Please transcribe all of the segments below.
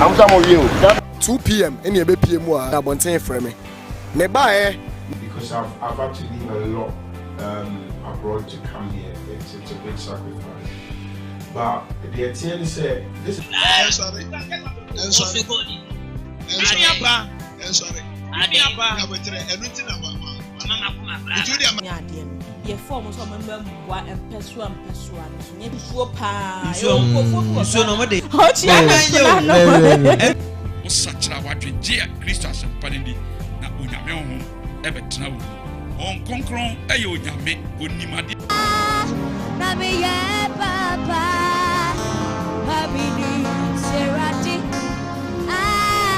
Na mo wie o. 2 p.m. Ɛna ɛbɛpie mu a abɔnten frɛ me mebaeɛ. Because I've had to leave a lot abroad to come here. It's a big sacrifice. But the attorney said this. Ɛnsɔre, ɛnsɔre, ɛnsɔre, ɛnsɔre. Abotire ɛnu ti na ma ma nti o de ama. Ne adeɛ no yɛfɔ ɔmo sɛ ɔmo mbɛ mboa mpɛsoa mpɛsoa no so nyɛ nsuo paa. Nsuo Yɛwɔ nkurɔfoɔ bi wɔ nsuo na ɔmo de. Ɔkyia na mpena no. Wosakyera w'adwengye a Kristo asɛmpa no di na Onyame honhom ɛbɛtena wo mu. Honhom Kronkron ɛyɛ Onyame, onim adeɛ. Na meyɛ papa pabini serati ah.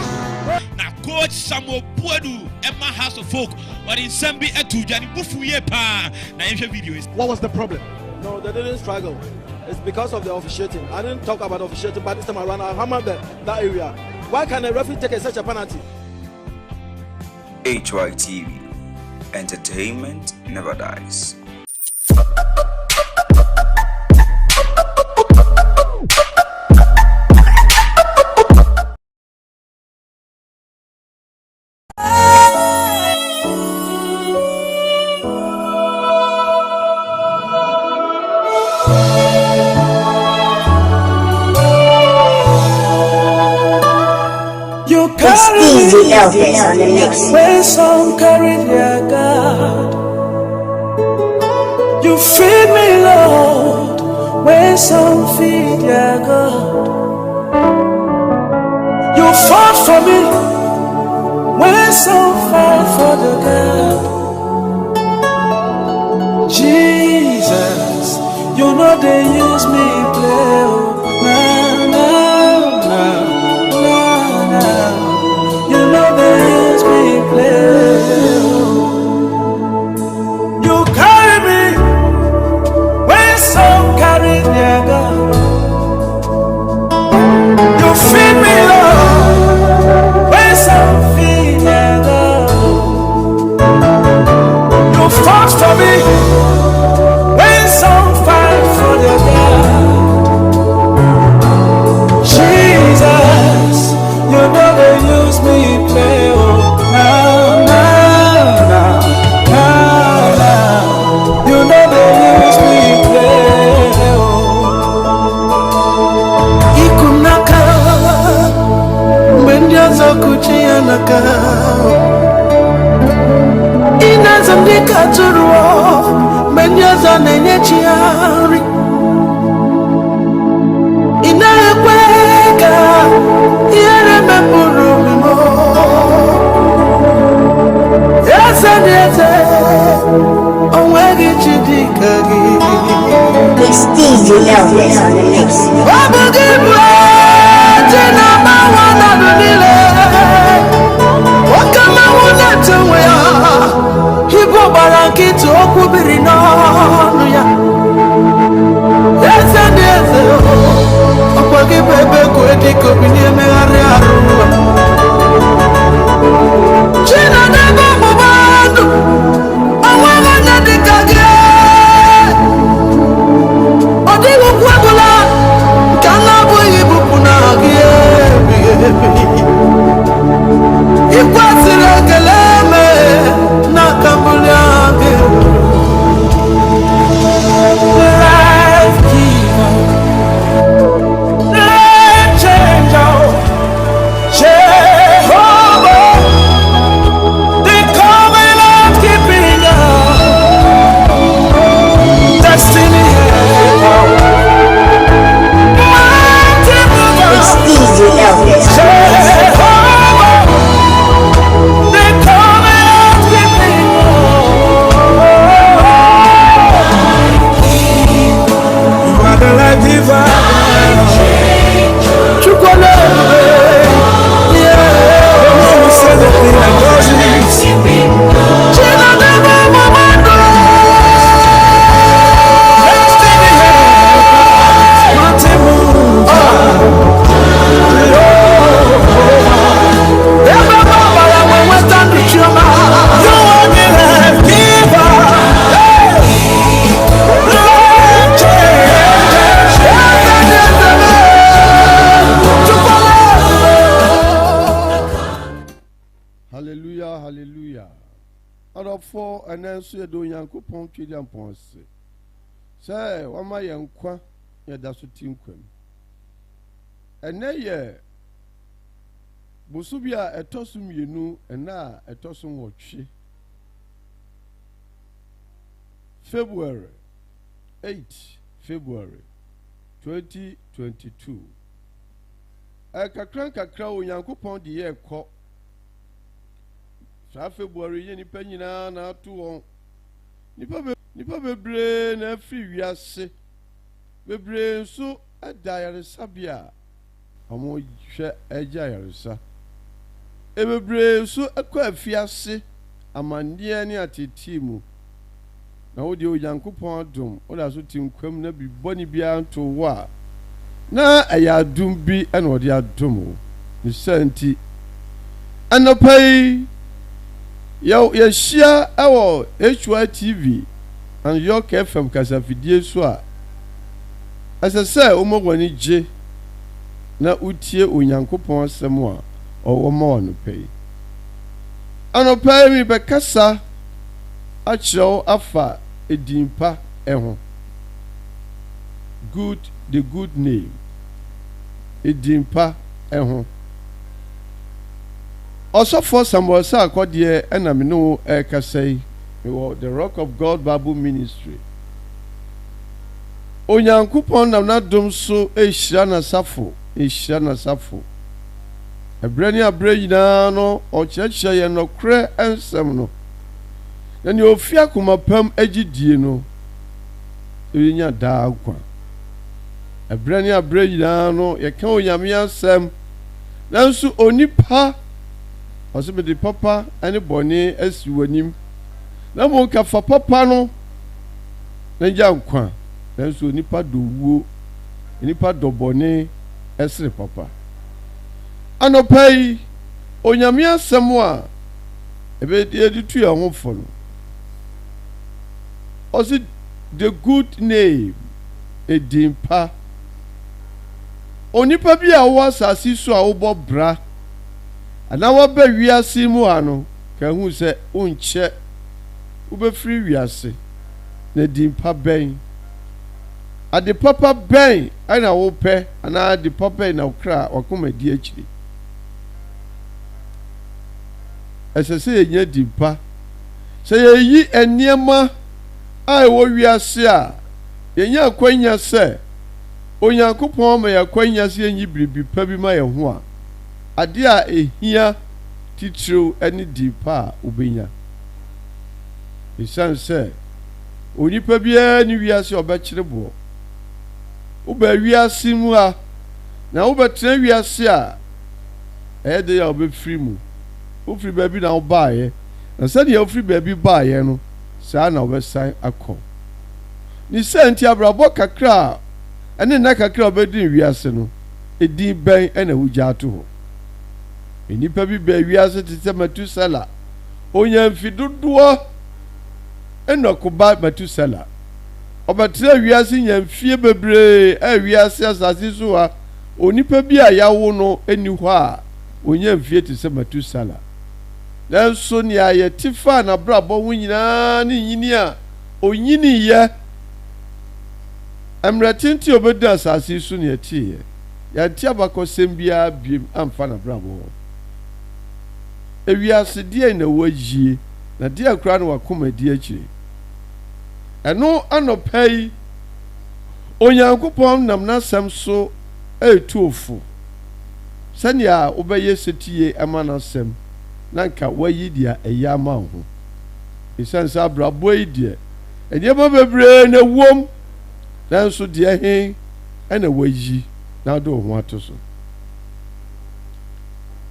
Na coach Samuel Boadu ɛma Hearts of Oak wɔde nsɛm bi ato dwa ne bufu yie paa na yɛhwɛ video yi. What was the problem? No, they didn't struggle. It's because of the officiating. I didn't talk about officiating, but this time around I hammered that area. Why can a referee take such a penalty? HYTV. Entertainment never dies. You It's carry Easy me Elvis on the mix. When some carry their God. You feed me, Lord, when some feed their God. You fought for me when some fight for the God. Jesus, you know they use me play. Oh. Na, na, na, na, na. You know they use me play. Oh. You carry me when some carry their God. You feed me, Lord, when some feed their God. You fought for me when some fight for their God. Jesus, you know they use me play. Oh, na na na na na. You know they use me play. Oh. Iku n'aka mgbe ndị ọzọ kuchi ya n'aka, ị na-azụ m dịka atụrụ mgbe ndị ọzọ na-enye chi ya nri, ị naghị ekwe ka ihere mepụrụ m. Eze dị eze, o nweghị chi dị ka gị. It's DJ Elvis on the mix. Ọ bụ gị bụ chi na-agbanwe ọnọdụ niile, oke mmanwụ na-eto onwe ya, ibu gbara nkịtị, okwu biri n'ọnụ ya. Eze dị eze, ọkwa gị bụ ebe kwue dịka obi na-emegharị arụ. Chinadebe ọgbụgba ndụ, onweghị onye dịka gị. Ọ dịghị okwu ọbụla nke a na-abụghị ibupụ na gị ebighị ebi. Ị kwesịrị ekele mee n'aka mbuli ahụ gị. nso yɛda Onyankopɔn Tweaduampɔn ase sɛ wama yɛn nkwa na yɛda so te nkwa mu. Ɛnnɛ yɛ bosome a ɛtɔ so mmienu, nna a ɛtɔ so nwɔtwe, February 8 February 2022. Ɛkakra nkakra Onyankopɔn de yɛ kɔ. Saa February yɛ nnipa nyinaa na ato wɔn. Nnipa be nnipa bebree na afiri wiase. Bebree nso da ayaresabea a wɔhwɛ regye ayaresa. Bebree nso kɔ afiase amanneɛ ne ateetee mu. Na wo deɛ Onyankopɔn adom, woda so te nkwa mu na biribi bɔne biara ntoo wo a, na ɛyɛ adom bi na ɔde adom wo. Ne saa nti, anɔpa yi, yɛ yɛahyia wɔ HYTV and York FM kasafidie so a, ɛsɛ sɛ woma w'ani gye na wotie Onyankopɔn asɛm a ɔwɔ ma wo anɔpa yi. Anɔpa yi mebɛkasa akyerɛ wo afa edin pa ho. Good, the good name. Edin pa ho. Ɔsɔfoɔ Samuel Sarkɔ deɛ na me ne wo ɛrekasa yi. Mewɔ The Rock of God Bible Ministry. Onyankopɔn nam n'adom so rehyira n'asafo, rehyira n'asafo. Ɛberɛ ne aberɛ nyinaa no, ɔkyerɛkyerɛ yɛn nɔkorɛ nsɛm no. Na nea ofi akoma pa mu gye die no benya daa nkwa. Ɛberɛ ne aberɛ nyinaa no, yɛka Onyame asɛm, nanso onipa, ɔse mede papa ne bɔne asi w'anim, na mmom ka fa papa no na gya nkwa, nanso onipa dɔ wuo, onipa dɔ bɔne sene papa. Anɔpa yi, Onyame asɛm a yɛde tu yɛn ho fo no, ɔse the good name, edin pa. Onipa bi a wowɔ asase so a wobɔ bra anaa waba wiase mu ha no, ka hu sɛ wonkyɛ wobɛfiri wiase. Na din pa bɛn? Ade papa bɛn na wopɛ anaa ade pa bɛn na wo kra wakoma di akyiri? Ɛsɛ sɛ yenya din pa. Sɛ yeyi nneɛma a ɛwɔ wiase a, yenya akwannya sɛ Onyankopɔn ama yɛn akwannya sɛ yenyi biribi pa bi ma yɛn ho a, ade a ehia titiriw ne din pa a wobenya. Esiane sɛ onipa biara nni wiase a ɔbɛkyere boɔ. Wobaa wiase mu ha na wobɛtena wiase a ɛyɛ den a wobɛfiri mu. Wofiri baabi na wobaeɛ, na sɛdeɛ wofiri baabi baeɛ no, saa na wobɛsan akɔ. Ne saa nti, abrabɔ kakra a ɛne nna kakra a wobɛdi no wiase no, edin bɛn na wogya ato hɔ? Nnipa bi baa wiase te sɛ Metusela. Ɔnyaa mfe dodoɔ Enok ba Metusela. Ɔbɛtraa wiase nyaa mfie bebree a wiase asase so ha onipa bi a yɛawo no nni hɔ a ɔnya mfie te sɛ Metusela. Nanso nea yɛte faa n'abrabɔ ho nyinaa ne nyini a ɔnyiniiɛ, mmerɛ tenten a ɔbɛdii asase yi so na yɛteeɛ. Yɛante abakɔsɛm biara biom amfa n'abrabɔ ho. Ewiase, deɛn na woayie, na deɛn koraa na w'akoma di akyire? Ɛno anɔpa yi, Onyankopɔn nam N'asɛm so retu wo fo sɛnea wobɛyɛ setie ama N'asɛm na anka woayi deɛ ɛyɛ ama wo ho. Esiane sɛ abrabɔ yi deɛ, nneɛma bebree na ɛwom, nanso deɛ he na woayi na wode wo ho ato so?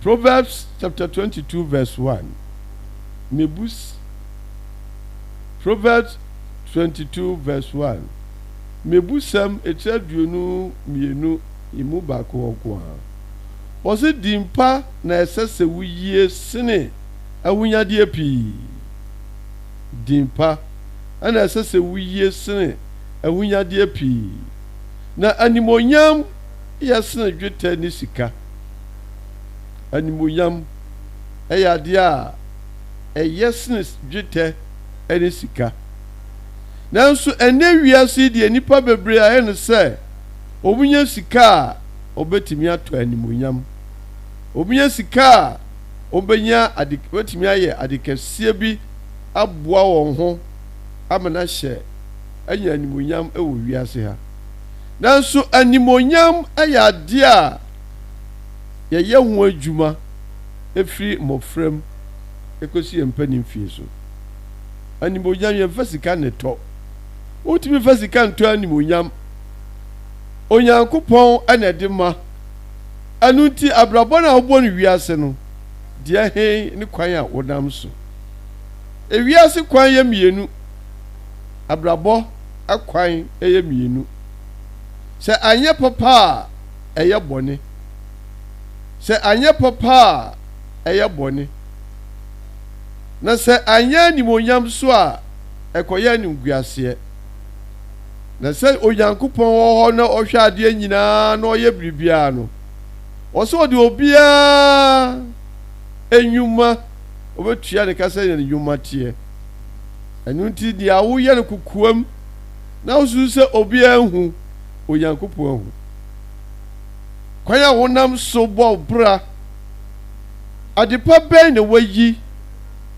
Proverbs chapter 22 verse 1. Mebus Proverbs 22 verse 1. Mebusɛm etiri 22 emu baako hɔ nko ara. Wɔse din pa na ɛsɛ sɛ woyie sene ahonyadeɛ pii. Din pa na ɛsɛ sɛ woyie sene ahonyadeɛ pii. Na animuonyam yɛ sene dwetɛ ne sika. Animuonyam yɛ adeɛ a ɛyɛ sene dwetɛ. ne sika. Nanso ɛnnɛ wiase yi deɛ nnipa bebree ayɛ no sɛ wɔnya sika a wɔbɛtumi atɔ animuonyam. Wɔnya sika a wɔbɛnya ade, wɔbɛtumi ayɛ ade kɛseɛ bi aboa wɔn ho ama no ahyɛ anya animuonyam wɔ wiase ha. Nanso animuonyam yɛ adeɛ a yɛyɛ ho adwuma firi mmɔfra mu kɔsi yɛn mpanin mfie so. Animuonyam, yɛmfa sika na ɛtɔ. Wontumi mfa sika ntɔ animuonyam. Onyankopɔn na ɛde ma. Ɛno nti, abrabɔ no a wobɔ no wiase no, deɛ he ne kwan a wonam so? Ewiase kwan yɛ mmienu. Abrabɔ kwan yɛ mmienu. Sɛ anyɛ papa a, ɛyɛ bɔne. Sɛ anyɛ papa a, ɛyɛ bɔne. Na sɛ anyɛ animuonyam so a, ɛkɔyɛ animguaseɛ. Na sɛ Onyankopɔn wɔ hɔ na ɔhwɛ adeɛ nyinaa na ɔyɛ biribiara no, ɔsɛ ɔde obiara nnwuma, ɔbɛtua ne ka sɛdeɛ ne nnwuma teɛ. Ɛno nti, deɛ woyɛ no kokoam na wosusu sɛ obiara nhu, Onyankopɔn ahu. Kwan a wonam so bɔ wo bra, adepa bɛn na woayi,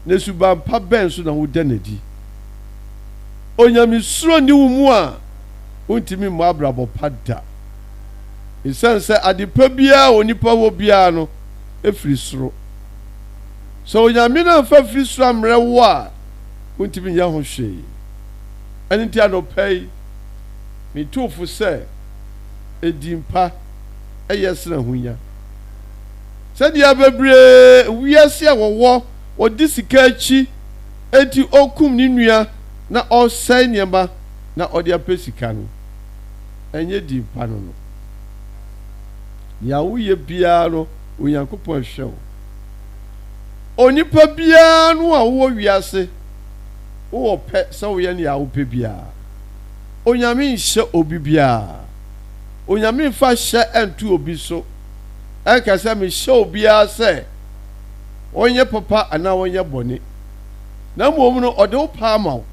na suban pa bɛn nso na woda no adi? Onyamesuro nni wo mu a, wontumi mmɔ abrabɔ pa da. Esiane sɛ adepa biara a onipa wɔ biara no firi soro. Sɛ Onyame no amfa amfiri soro ammrɛ wo a, wontumi nyɛ ho hwee. Ɛno nti anɔpa yi, metu wo fo sɛ, edin pa yɛ sen ahonya. Sɛdeɛ bebree wiase a wɔwɔ wɔdi sika akyi enti ɔkum ne nua na ɔsɛe nneɛma na ɔde apɛ sika no, ɛnyɛ din pa no no. Nea woyɛ biara no, Onyankopɔn hwɛ wo. Onipa biara no a wowɔ wiase, wowɔ pɛ sɛ woyɛ nea wopɛ biara. Onyame nhyɛ obi biara. Onyame mfa hyɛ nto obi so nka sɛ mehyɛ obiara sɛ ɔnyɛ papa anaa ɔnyɛ bɔne. Na mmom no, ɔde wo pɛ ama wo.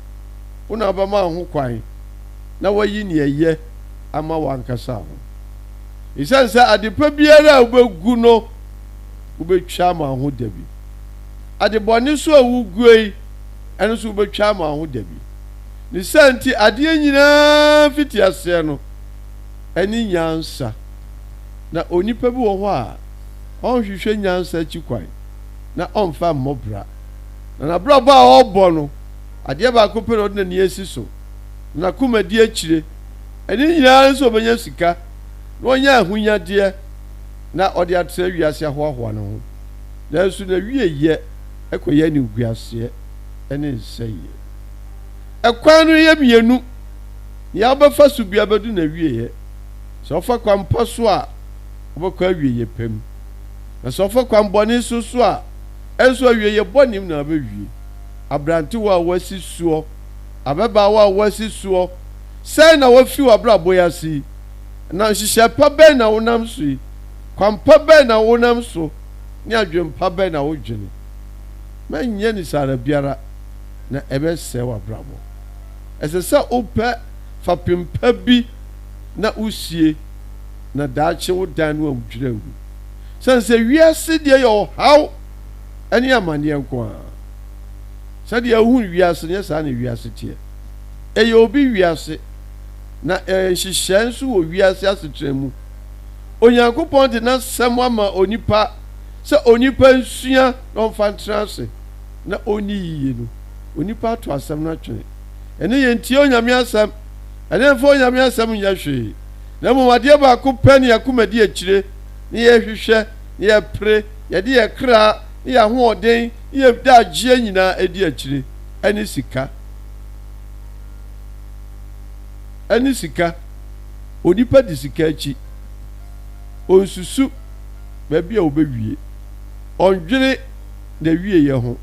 Wo na wobɛma wo ho kwan na woayi nea ɛyɛ ama w'ankasa ho. Esiane sɛ ade pa biara a wobɛgu no, wobɛtwa ama wo ho da bi. Ade bɔne nso a wugue yi, ɛno nso wobɛtwa ama wo ho da bi. Ne saa nti, adeɛ nyinaa mfitiaseɛ no, ɛne nyansa. Na onipa bi wɔ hɔ a, ɔnhwehwɛ nyansa akyi kwan, na ɔmfa mmɔ bra. Na n'abrabɔ a ɔrebɔ no, adeɛ baako pɛ na ɔde n'ani asi so, na n'akoma di akyire. Ɛne nyinaa ne sɛ ɔbɛnya sika, na wanya ahonyadeɛ, na ɔde atena wiase ahoahoa ne ho. Nanso n'awieeɛ kɔyɛ animguaseɛ ne nsɛeɛ. Ɛkwan no yɛ mmienu, nea wobɛfa so biara bɛdu n'awieeɛ. Sɛ wofa kwan pa so a, wobɛkɔ awieeɛ pa mu. Na sɛ wofa kwan bɔne so nso a, ɛnso awieeɛ bɔne mu na wobɛwie. Aberantewa a woasi soɔ, ababaawa a woasi soɔ, sɛn na woafi w'abrabɔ yi ase yi? Na nhyehyɛe pa bɛn na wonam so yi? Kwan pa bɛn na wonam so, ne adwempa bɛn na wodwene? Mɛnyɛ no saara biara, na ɛbɛsɛe w'abrabɔ. Ɛsɛ sɛ wopɛ fapem pa bi na wusie, na daakye wo dan no andwiri angu. Sɛne sɛ wiase deɛ yɛ ɔhaw ne amaneɛ nko ara. Sɛdeɛ wohu wiase no, nyɛ saa na wiase teɛ. Ɛyɛ obi wiase, na ɛyɛ nhyehyɛe nso wɔ wiase asetena mu. Onyankopɔn de n'asɛm ama onipa sɛ onipa nsua na ɔmfa ntena ase na onni yiye no, onipa ato asɛm no atwene. Ɛnnɛ yɛntie Onyame asɛm, ɛnnɛ yɛmfa Onyame asɛm nyɛ hwee, na mmom adeɛ baako pɛ ne yɛakoma di akyire, ne yɛhwehwɛ, ne yɛpere, yɛde yɛn kra ne yɛn ahoɔden ne yɛn daagyeɛ nyinaa di akyire, ɛne sika. Ɛne sika. Onipa di sika akyi. Ɔnsusu baabi a ɔbɛwie. Ɔndwene n'awieeɛ ho.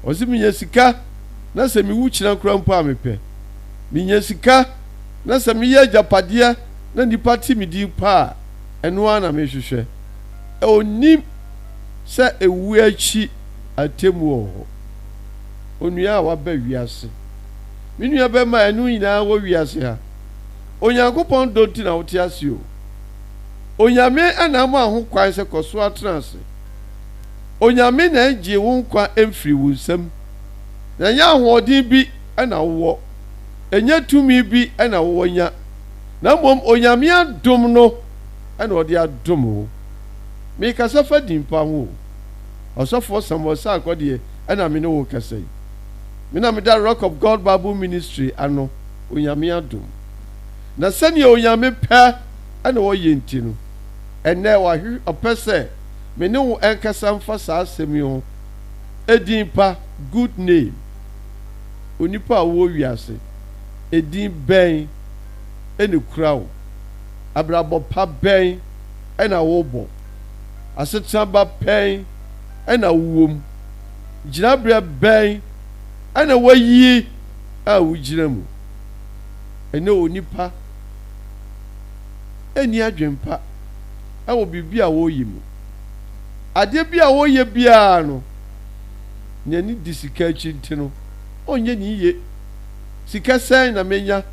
Ɔse menya sika na sɛ mewu kyena koraa mpo a mepɛ. Menya sika na sɛ meyɛ agyapadeɛ na nnipa te me din pa a, ɛno ara na mehwehwɛ. Ɔnnim sɛ ɛwuo akyi atemmuo wɔ hɔ. Onua a waba wiase. Me nua bɛma ɛno nyinaa wɔ wiase ha. Onyankopɔn dɔ nti na wote ase o. Onyame na ama ho kwan sɛ kɔ so ara tena ase. Onyame na ɛngyee wo nkwa mfirii wo nsam. Na ɛnyɛ ahoɔden bi na wowɔ, ɛnyɛ tumi bi na wowɔ nya, na mmom Onyame adom no na ɔde adom wo. Merekasa fa din pa ho o. Ɔsɔfoɔ Samuel Sarkor deɛ ɛna me ne wo rekasa yi. Me na meda Rock of God Bible Ministry ano, Onyame adom. Na sɛdeɛ Onyame pɛ na ɔyɛ nti no, ɛnnɛ wahwe ɔpɛ sɛ me ne wo nkasa mfa saa asɛm yi ho, Edin pa, good name. Onipa a wowɔ wiase, edin bɛn na ekura wo? Abrabɔ pa bɛn na wobɔ? Asetena ba pɛn na wowɔ mu? Gyinaberɛ bɛn na woayi a wogyina mu? Ɛnnɛ onipa nni adwempa wɔ biribi a ɔreyɛ mu. Adeɛ bi a ɔreyɛ biara no, n'ani di sika akyi nti no, ɔnyɛ ne yie. Sika sɛn na menya?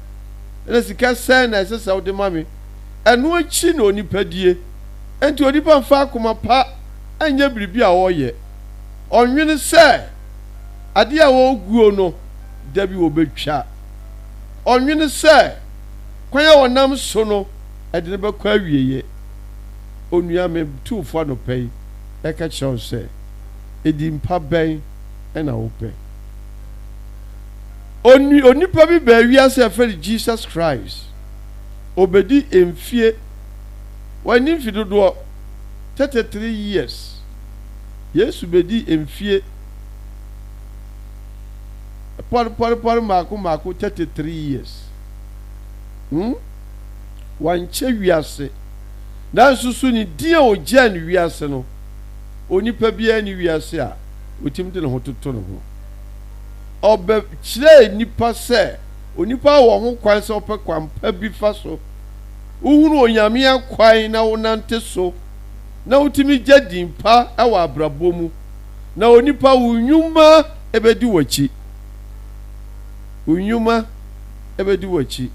Ɛna sika sɛn na ɛsɛ sɛ wode ma me? Ɛno akyi na onipa die. Enti onipa mfa akoma pa nyɛ biribi a ɔreyɛ. Ɔnwene sɛ adeɛ a ɔreguo no, da bi wɔbɛtwa. Ɔnwene sɛ kwan a ɔnam so no, ɛde no bɛkɔ awieeɛ. Onua, me tu wo fo anɔpa yi reka kyerɛ wo sɛ, edin pa bɛn na wopɛ? Oni, onipa bi baa wiase a yɛfrɛ no Jesus Christ. Obedi mfie, wanni mfe dodoɔ, 33 years. Yesu bedi mfie pɔrepɔrepɔre mmaako mmaako 33 years. Hmm? Wankyɛ wiase. Nanso so ne din a ogyaa no wiase no, onipa biara nni wiase a otumi de ne ho toto ne ho. Ɔbɛkyerɛɛ nnipa sɛ onipa wɔ ho kwan sɛ ɔpɛ kwan pa bi fa so. Wohunu Onyame akwan na wonante so na wotumi gya din pa wɔ abrabɔ mu. Na onipa wo nnwuma bɛdi w'akyi. Wo nnwuma bɛdi w'akyi.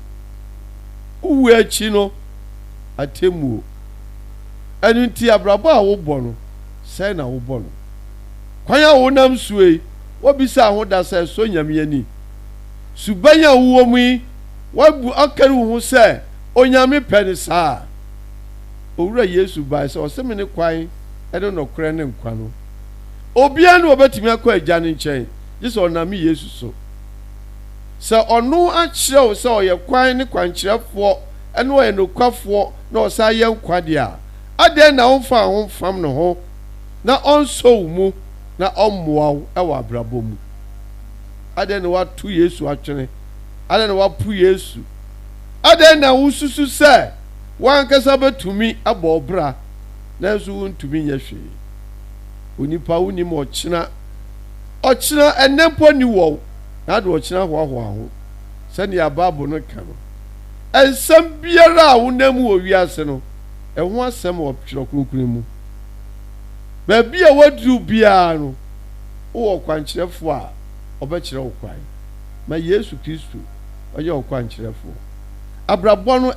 Wo wu akyi no, atemmuo. Ɛno nti abrabɔ a wobɔ no, sɛn na wobɔ no? Kwan a wonam soɔ yi, woabisaa ho da sɛ ɛsɔ Nyame ani? Suban a wowɔ mu yi, woabu akari wo ho sɛ Onyame pɛ no saa? Owura Yesu bae sɛ ɔse mene kwan ne nɔkorɛ ne nkwa no. Obiara nni hɔ ɔbɛtumi akɔ Agya no nkyɛn gye sɛ ɔnam me Yesu so. Sɛ ɔno akyerɛ wo sɛ ɔyɛ kwan ne kwankyerɛfoɔ ne ɔyɛ nokwafoɔ na ɔsan yɛ nkwa deɛ a, adɛn na womfaa ho mfam ne ho na ɔnsɔ wo mu na ɔmmoa wo wɔ abrabɔ mu? Adɛn na woato Yesu atwene? Adɛn na woapo Yesu? Adɛn na wosusu sɛ w'ankasa bɛtumi abɔ wo bra nanso wontumi nyɛ hwee? Onipa wonim ɔkyena. Ɔkyena, ɛnnɛ mpo nni wɔ wo, na ade ɔkyena hoahoa ho. Sɛnea Bible no ka no, nsɛm biara a wonam mu wɔ wiase no, ɛho asɛm wɔ Twerɛ Kronkron mu. Baabi a woaduru biara no, wowɔ ɔkwankyerɛfoɔ a ɔbɛkyerɛ wo kwan. Ma Yesu Kristo ɔnyɛ wo kwankyerɛfoɔ. Abrabɔ no,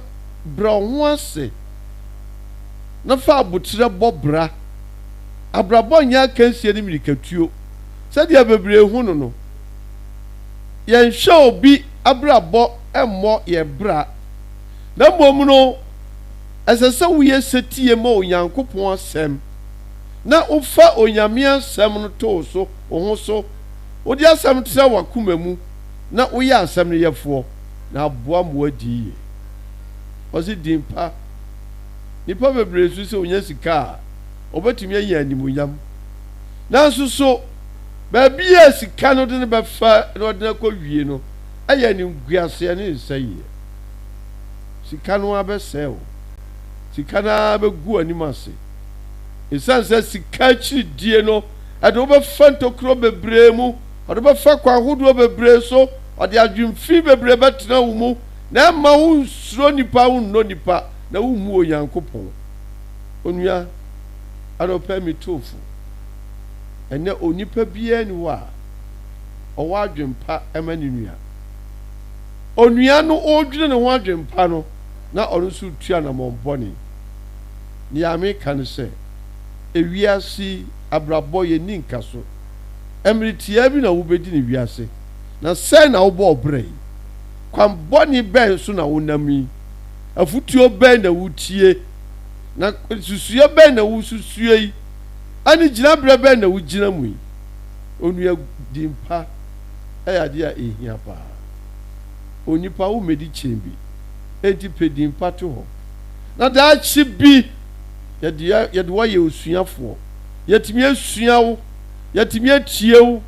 brɛ wo ho ase na fa aboterɛ bɔ bra. Abrabɔ nyɛ akansie ne mmirikatuo sɛdeɛ bebree hu no no. Yɛnhwɛ obi abrabɔ mmɔ yɛn bra, na mmom no, ɛsɛ sɛ woyɛ setie ma Onyankopɔn asɛm na wofa Onyame asɛm no to wo so wo ho so, wode asɛm tra w'akoma mu na woyɛ asɛm no yɛfoɔ, na aboa ma woadi yie. Ɔse din pa. Nnipa bebree su sɛ wonya sika a, wɔbɛtumi anya animuonyam. Nanso so baabi a sika no de no bɛfa na ɔde no akɔwie no yɛ animguaseɛ ne nsɛeɛ? Sika no ara bɛsɛe wo. Sika no ara bɛgu w'anim ase. Ɛsiane sɛ sika akyiridie no, ɛde wo bɛfa ntokuro bebree mu, ɔde bɛfa kwan ahodoɔ bebree so, ɔde adwemfi bebree bɛtena wo mu, na ɛmma wonsuro nnipa, wonnɔ nnipa, na wommu Onyankopɔn. Onua, anɔpa yi metu wo fo. Ɛnnɛ onipa biara nni hɔ a ɔwɔ adwen pa ma ne nua. Onua no ɔredwene ne ho adwen pa no, na ɔno nso retu anamɔn bɔne. Nea meka ne sɛ, ewiase yi abrabɔ yɛnni nkaso. Mmere tiaa bi na wobedi no wiase, na sɛn na wobɔ wo bra yi? Kwan bɔne bɛn so na wonam yi? Afotuo bɛn na wotie? Na nsusuiɛ bɛn na wosusue yi? Ɛne gyinaberɛ bɛn na wogyina mu yi? Onua, din pa yɛ adeɛ a ɛhia paa. Onipa, wommɛdi kyɛn bi, enti pɛ din pa to hɔ. Na daakye bi, yɛde, yɛde wo ayɛ osuafoɔ. Yɛatumi asua wo, yɛatumi atie wo,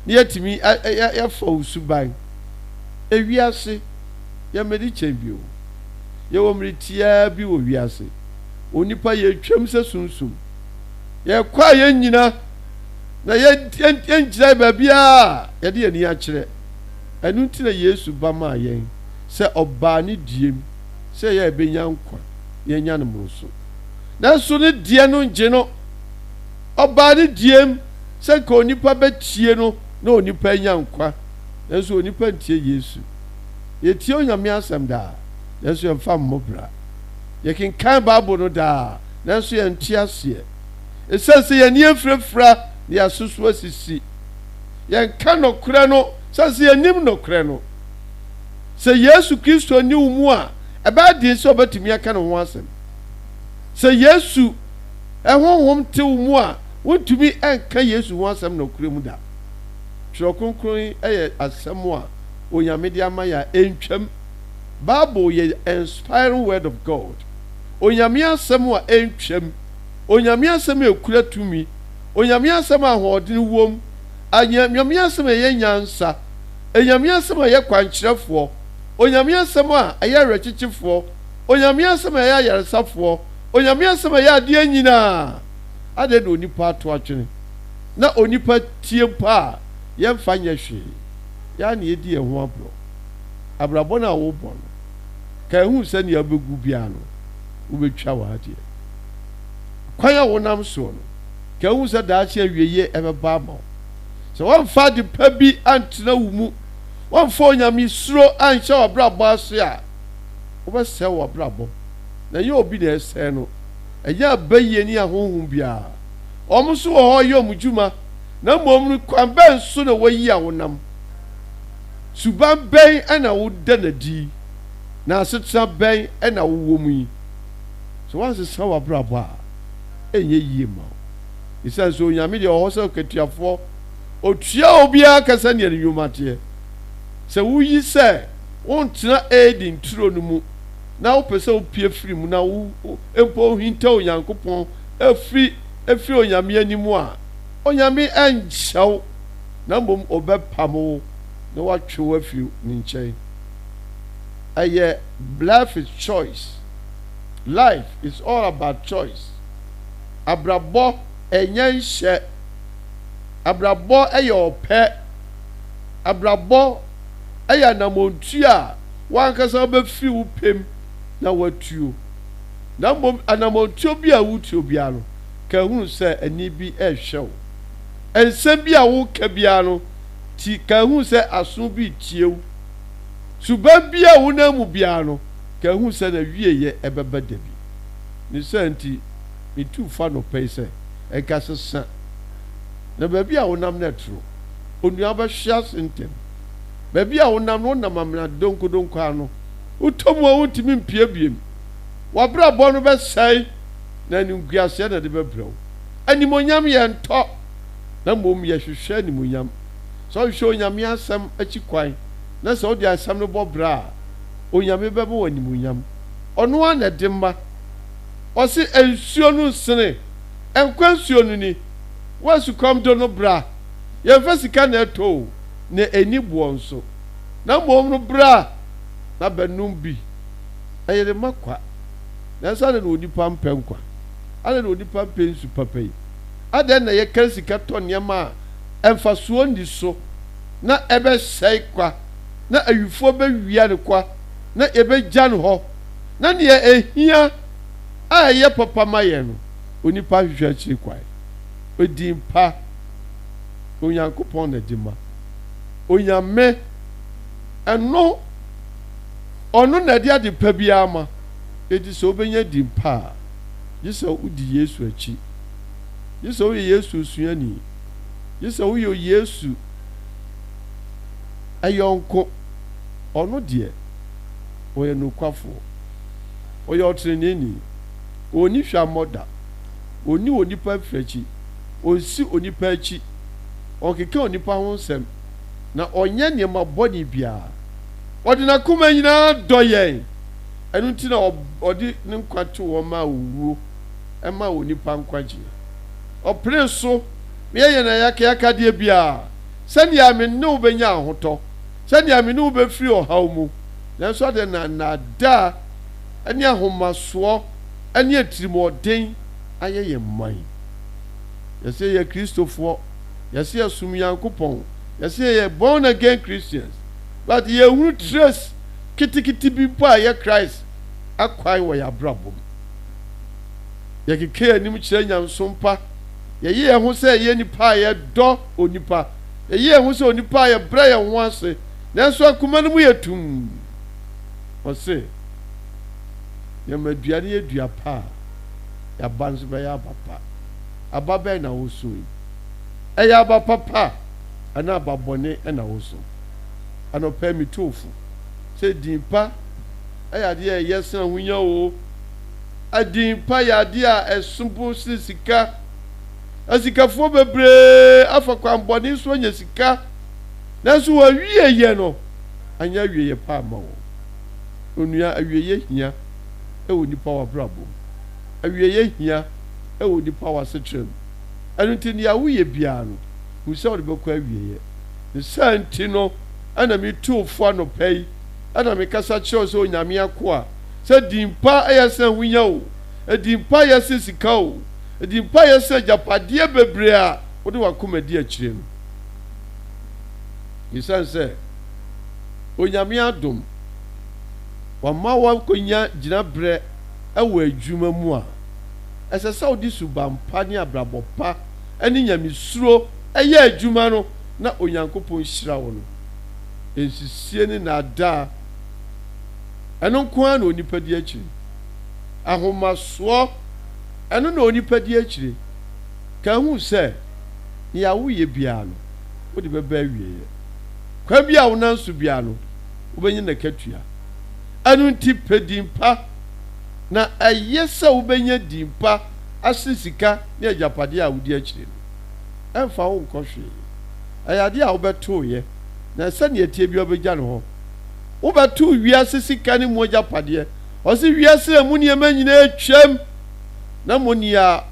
na yɛatumi afa wo suban. Ewiase, yɛmmɛdi kyɛn bi o. Yɛwɔ mmere tiaa bi wɔ wiase. Onipa, yɛretwam sɛ sunsum. Yɛkɔ a yɛnnyina, na yɛngyinae baabiara a yɛde yɛn ani akyerɛ. Ɛno nti na Yesu ba maa yɛn sɛ ɔbaa ne diem sɛ ɛyɛ a yɛbɛnya nkwa na yɛanya no mmoroso. Nanso ne deɛ no ngye no. Ɔbaa ne diem sɛ nka onipa bɛtie no na onipa anya nkwa. Nanso onipa ntie Yesu. Yɛtie Onyame asɛm daa, nanso yɛmfa mmɔ bra. Yɛkenkan Bible no daa, nanso yɛnte aseɛ. Ɛsiane sɛ yɛn ani afirafira na yɛn aso so asisi. Yɛnka nɔkorɛ no sane sɛ yɛnnim nɔkorɛ no. Sɛ Yesu Kristo nni wo mu a, ɛbɛyɛ den sɛ wobɛtumi aka ne ho asɛm. Sɛ Yesu honhom te wo mu a, wontumi nka Yesu ho asɛm nɔkorɛ mu da. Twerɛ Kronkron yi yɛ asɛm a Onyame de ama yɛn a ɛntwam. Bible yɛ inspiring word of God. Onyame asɛm a ɛntwam. Onyame asɛm a ɛkura tumi. Onyame asɛm a ahoɔdene wom. Onyame asɛm a ɛyɛ nyansa. Onyame asɛm a ɛyɛ kwankyerɛfoɔ. Onyame asɛm a ɛyɛ awerɛkyekyefoɔ. Onyame asɛm a ɛyɛ ayaresafoɔ. Onyame asɛm a ɛyɛ adeɛ nyinaa. Adɛn na onipa ato atwene na onipa tie mpo a yɛmfa nyɛ hwee? Yɛn ara na yɛdi yɛn ho aborɔ. Abrabɔ no a wobɔ no, ka ɛhu sɛ nea wobɛgu biara no, wobɛtwa w'adeɛ. Kwan a wonam soɔ no, ka ɛhu sɛ daakye awieeɛ ɛbɛba ama wo. Sɛ woamfa ade pa bi antena wo mu, woamfa onyamesuro anhyɛ w'abrabɔ ase a, wobɛsɛe w'abrabɔ. Na ɛnyɛ obi na ɛsɛe no, ɛnyɛ abayie ne ahonhom biara. Wɔn nso wɔ hɔ reyɛ wɔn dwuma, na mmom no, kwan bɛn so na woayi a wonam? Suban bɛn na woda no adi, na asetena bɛn na wowɔ mu yi? Sɛ woansesa w'abrabɔ a, ɛnyɛ yie mma wo. Esiane sɛ Onyame deɛ ɔwɔ hɔ sɛ ɔkatuafoɔ, ɔtua obiara ka sɛdeɛ ne nnwuma teɛ. Sɛ woyi sɛ wontena Eden turo no mu na wopɛ sɛ wopue firi mu na wo mpo wohinta Onyankopɔn firi firi Onyame anim a, Onyame ɛnhyɛ wo na mmom ɔbɛpamo wo na watwe wo afiri ne nkyɛn. Ɛyɛ life is choice. Life is all about choice. Abrabɔ ɛnyɛ nhyɛ. Abrabɔ ɛyɛ ɔpɛ. Abrabɔ ɛyɛ anamɔntuo a w'ankasa wobɛfiri wo pɛ mu na watuo. Na mmom anamɔntuo bi a wotuo biara no, ka hunu sɛ ani bi rehwɛ wo. Nsɛm bi a woreka biara no, ti ka hu sɛ aso bi retie wo. Suban bi a wonam mu biara no, ka hu sɛ n'awieeɛ ɛbɛba da bi. Ne saa nti, metu fo anɔpa yi sɛ, nka sesa. Na baabi a wonam no ɛtoro. Onua wobɛhwe ase ntɛm. Baabi a wonam no, wonam amena donkodonko ano. Wotɔ mu a wontumi mpue biom. W'abrabɔ no bɛsɛe, na animguaseɛ na ɛde bɛbrɛ wo. Animuonyam yɛ ntɔ, na mmom yɛhwehwɛ animuonyam. Sɛ wohwehwɛ Onyame asɛm akyi kwan, na sɛ wode asɛm no bɔ bra a, Onyame bɛma wo animuonyam. Ɔno ara na ɛde ma. Ɔse nsuo no nsene, nkwa nsuo no ni. Wo a sukɔm de no bra. Yɛmfa sika na ɛtɔ o, na ɛnni boɔ nso. Na mmom no bra na bɛnom bi. Na yɛde ma kwa. Nanso adɛn na onipa mpɛ nkwa? Adɛn na onipa mpɛ nsu papa yi? Adɛn na yɛkari sika tɔ nneɛma a mfasoɔ nni so na ɛbɛsɛe kwa, na awifoɔ bɛwia no kwa, na yɛbɛgya no hɔ, na nea ɛhia a ɛyɛ papa ma yɛn no, onipa hwehwɛ akyiri kwan? Edin pa, Onyankopɔn na ɛde ma. Onyame, ɛno, Ɔno na ɛde ade pa biara ma. Enti sɛ wobɛnya din pa a, gye sɛ wodi Yesu akyi. Gye sɛ woyɛ Yesu osuani. Gye sɛ woyɛ Yesu yɔnko. Ɔno deɛ, ɔyɛ nokwafoɔ. Ɔyɛ ɔtreneeni. Ɔnni hwammɔ da. Ɔnni onipa mfiri akyi. Ɔnsi onipa akyi. Ɔnkeka onipa ho nsɛm. Na ɔnyɛ nneɛma bɔne biara. Ɔde n'akoma nyinaa dɔ yɛn. Ɛno nti na ɔde ne nkwa too hɔ maa owuo, maa onipa nkwagyeɛ. Ɔpenee so ma yɛyɛ no ayakayakadeɛ biara, sɛdeɛ me ne wo bɛnya ahotɔ, sɛdeɛ me ne wo bɛfiri ɔhaw mu. Nanso adɛn na nnaadaa ne ahomasoɔ ne atirimuɔden ayɛ yɛn man? Yɛse yɛyɛ Kristofoɔ, yɛse yɛsom Nyankopɔn, yɛse yɛyɛ born again Christians, but yɛnhunu trace ketekete bi mpo a ɛyɛ Christ akwan wɔ yɛn abrabɔ mu. Yɛkeka yɛn anim kyerɛ nyamesom pa, yɛyɛ yɛn ho sɛ yɛyɛ nnipa a yɛdɔ onipa, yɛyɛ yɛn ho sɛ onipa a yɛbrɛ yɛn ho ase, nanso akoma no mu yɛ tumm. Ɔse, yɛma dua no yɛ dua pa a, yɛaba nso bɛyɛ aba pa. Aba bɛn na woso yi? Ɛyɛ aba papa anaa aba bɔne na woso? Anɔpa yi metu wo fo sɛ din pa yɛ adeɛ a ɛyɛ sene ahonya oo. Din pa yɛ adeɛ a ɛso bo sene sika. Asikafoɔ bebree afa kwan bɔne so anya sika, nanso wɔn awieeɛ no anyɛ awieeɛ pa amma wɔn. Onua, awieeɛ hia wɔ nipa w'abrabɔ mu. Awieeɛ hia wɔ nipa w'asetra mu. Ɛno nti nea woyɛ biara no, hu sɛ wode bɛkɔ awieeɛ. Ne saa nti no na metu wo fo anɔpa yi, na mekasa kyerɛ wo sɛ Onyame akoa, sɛ din pa yɛ sene ahonya o, din pa yɛ sene sika o, din pa yɛ sene agyapadeɛ bebree a wode w'akoma di akyire no. Esiane sɛ Onyame adom, wama woakɔnya gyinaberɛ wɔ adwuma mu a, ɛsɛ sɛ wode suban pa ne abrabɔ pa ne nyamesuro yɛ adwuma no na Onyankopɔn hyira wo no. Nsisie ne nnaadaa, ɛno nko ara na onipa di akyire. Ahomasoɔ, ɛno na onipa di akyire. Ka hu sɛ, nea woyɛ biara no, wode bɛba awieeɛ. Kwan bi a wonam so biara no, wobɛnya n'akatua. Ɛno nti pɛ din pa, na ɛyɛ sɛ wobɛnya din pa asene sika ne agyapadeɛ a wodi akyire no. Ɛmfa wo nkɔ hwee. Ɛyɛ adeɛ a wobɛtoeɛ, na sɛdeɛ ɛteɛ biara wobɛgya no hɔ. Wobɛtoo wiase sika ne mu agyapadeɛ. Ɔse wiase a emu nneɛma nyinaa atwam, na mmom nea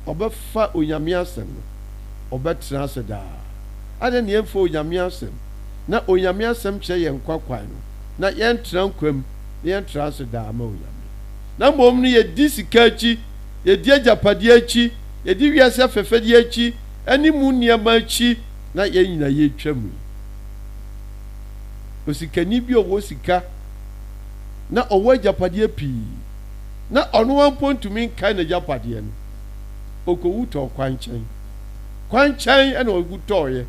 ɔbɛfa Onyame asɛm no, ɔbɛtena ase daa. Adɛn na yɛmfa Onyame asɛm, na Onyame asɛm kyerɛ yɛn nkwa kwan no, na yɛntra nkwa mu, na yɛntra ase daa ma Onyame? Na mmom no yɛdi sika akyi, yɛdi agyapadeɛ akyi, yɛdi wiase afɛfɛdeɛ akyi, ne mu nneɛma akyi, na yɛn nyinaa yɛretwa mu yi. Osikani bi a ɔwɔ sika na ɔwɔ agyapadeɛ pii, na ɔno ara mpo ntumi nkae n'agyapadeɛ no, ɔkɔwu tɔɔ kwankyɛn. Kwankyɛn na ɔwu tɔɔeɛ.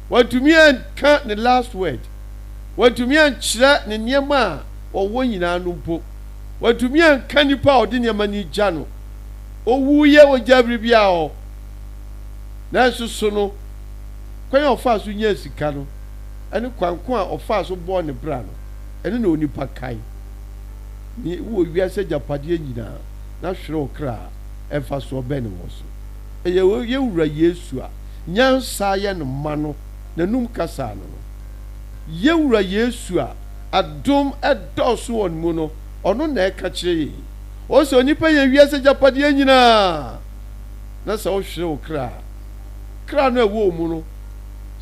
Wantumi anka ne last word. Wantumi ankyerɛ ne nneɛma a ɔwɔ nyinaa no mpo. Wantumi anka nipa a ɔde nneɛma no gya no. Ɔwuiɛ, ɔgyaa biribiara hɔ. Nanso so no, kwan a ɔfaa so nyaa sika no ne kwan ko a ɔfaa so bɔɔ ne bra no, ɛno na onipa kae. Ne wowɔ wiase agyapadeɛ nyinaa na hwere wo kra a, mfasoɔ bɛn na ɛwɔ so? Ɛyɛ yɛn Wura Yesu a nyansa ayɛ no ma no n'anum kasa ano no. Yɛn Wura Yesu a adom dɔɔso wɔ ne mu no, ɔno na ɛka kyerɛ yɛn yi. Ɔse onipa nya wiase agyapadeɛ nyinaa na sɛ wohwere wo kra a, kra no a ɛwɔ wo mu no,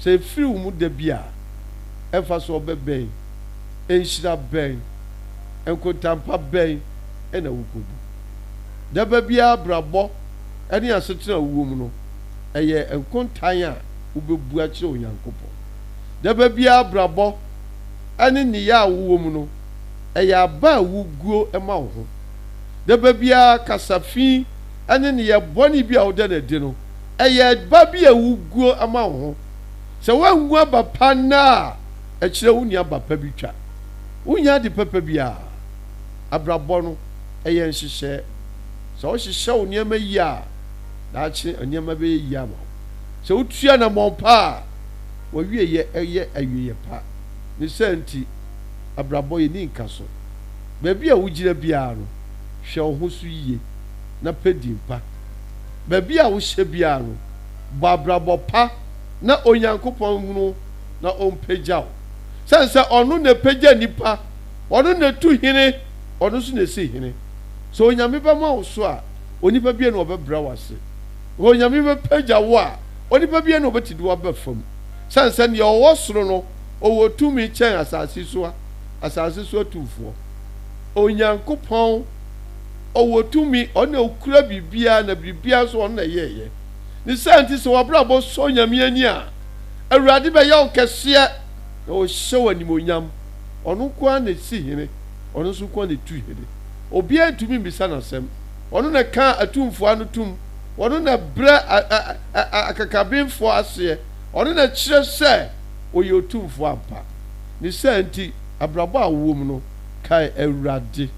sɛ ɛfiri wo mu da bi a, mfasoɔ bɛ bɛn, nhyira bɛn, nkontampa bɛn na wokɔbu? Daba biara abrabɔ ne asetena a wowɔ mu no, ɛyɛ nkontan a wobɛbu akyerɛ Onyankopɔn. Daba biara abrabɔ ne nneyɛɛ a wowɔ mu no, ɛyɛ aba a wuguo ma wo ho. Daba biara kasa fi ne nneyɛɛ bɔne bi a woda no adi no, ɛyɛ ba bi a wuguo ma wo ho. Sɛ woangu aba pa nnɛ a, ɛkyerɛ wonni aba pa bi twa. Wonnya ade papa biara. Abrabɔ no, ɛyɛ nhyehyɛɛ. Sɛ wohyehyɛ wo nneɛma yie a, daakye nneɛma bɛyɛ yie ama wo. Sɛ wotu anammɔn pa a, w'awieeɛ yɛ awieeɛ pa. Ne saa nti, abrabɔ yɛnni nkaso. Baabi a wogyina biara no, hwɛ wo ho so yie na pɛ din pa. Baabi a wohyɛ biara no, bɔ abrabɔ pa na Onyankopɔn nhunu wo na ɔmpagya wo. Sɛne sɛ ɔno na ɛpagya nnipa, ɔno na ɛtu hene, ɔno nso na ɛsi hene. Sɛ Onyame bɛma wo so a, onipa biara na ɔbɛbrɛ wo ase. Sɛ Onyame bɛpagya wo a, onipa biara na ɔbɛtumi de wo aba fam. Sɛne sɛ deɛ ɔwɔ soro no, ɔwɔ tumi kyɛn asase so asase so atumfoɔ. Onyankopɔn ɔwɔ tumi, ɔno na ɔkura biribiara na biribiara nso ɔno na ɛyɛɛyɛ. Ne saa nti sɛ w'abrabɔ sɔ Nyame ani a, Awurade bɛyɛ wo kɛseɛ na ɔhyɛ wo animuonyam. Ɔno nko ara na ɛsi hene, ɔno nso nko ara na ɛtu hene. Obiara ntumi mmisa no asɛm. Ɔno na ɛka atumfoɔ ano tom, ɔno na ɛbrɛ akakabenfoɔ aseɛ, ɔno na ɛkyerɛ sɛ ɔyɛ otumfoɔ ampa. Ne saa nti, abrabɔ a wowɔ mu no, kae Awurade,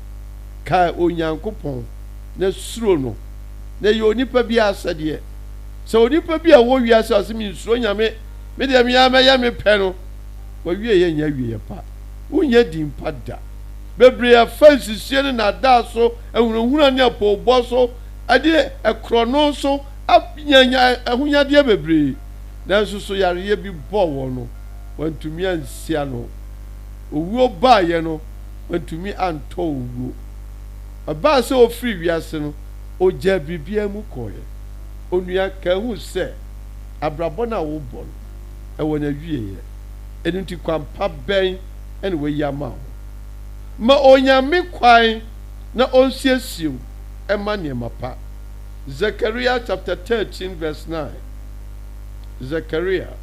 kae Onyankopɔn, na suro no. Na ɛyɛ onipa biara asɛdeɛ. Sɛ onipa bi a ɔwɔ wiase a ɔse mensuro Nyame, me deɛ me ara mɛyɛ me pɛ no, w'awieɛ nyɛ awieɛ pa. Wonnya din pa da. Bebree afa nsisie ne nnaadaa so, ahunahuna ne apoobɔ so, de korɔno so anya ahonyadeɛ bebree. Nanso so yareɛ bi bɔɔ wɔn no, wɔantumi ansi ano. Owuo baeɛ no, wantumi antɔ owuo. Ɛbaa sɛ ɔfirii wiase no, ɔgyaa biribiara mu kɔeɛ. Onua, ka hu sɛ abrabɔ no a wobɔ no, ɛwɔ n'awieeɛ. Ɛno nti kwan pa bɛn na wayi ama wo? Ma Onyame kwan na ɔnsiesie wo mma nneɛma pa. Zechariah chapter 13 verse 9. Zechariah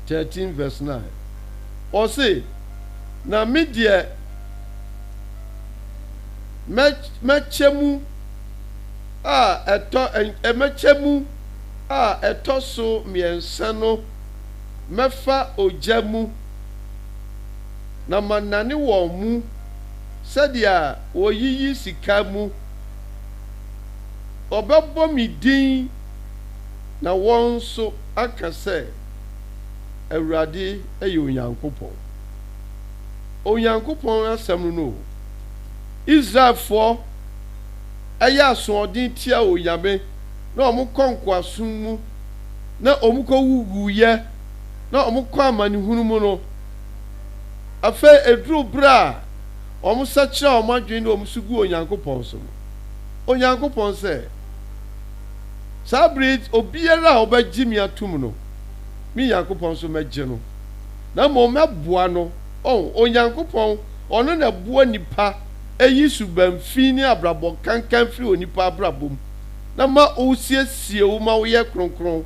13 verse 9. Ɔse, Na me deɛ mɛkyɛ mu a ɛtɔ mɛkyɛ mu a ɛtɔ so mmiɛnsa no mɛfa ogya mu, na manane wɔn mu sɛdeɛ wɔyiyi sika mu. Wɔbɛbɔ me din na wɔn nso aka sɛ, Awurade yɛ Onyankopɔn. Onyankopɔn asɛm no no o. Israelfoɔ yɛ asoɔden tia Onyame na wɔn kɔ nkoasom mu na wɔn kɔ wuwuiɛ na wɔn kɔ amanehunu mu no, afei ɛduru berɛ a wɔn sakyera wɔn adwene ne wɔn su gu Onyankopɔn so no, Onyankopɔn sɛ, Saa bere yi obiara a ɔbɛgye me atom no, me Nyankopɔn nso mɛgye no, na mmom mɛboa no. Oh, Onyankopɔn, ɔno na ɛboa nnipa yi suban fi ne abrabɔ kankan firi onipa abrabɔ mu, na ma ɔsiesie wo ma woyɛ kronkron,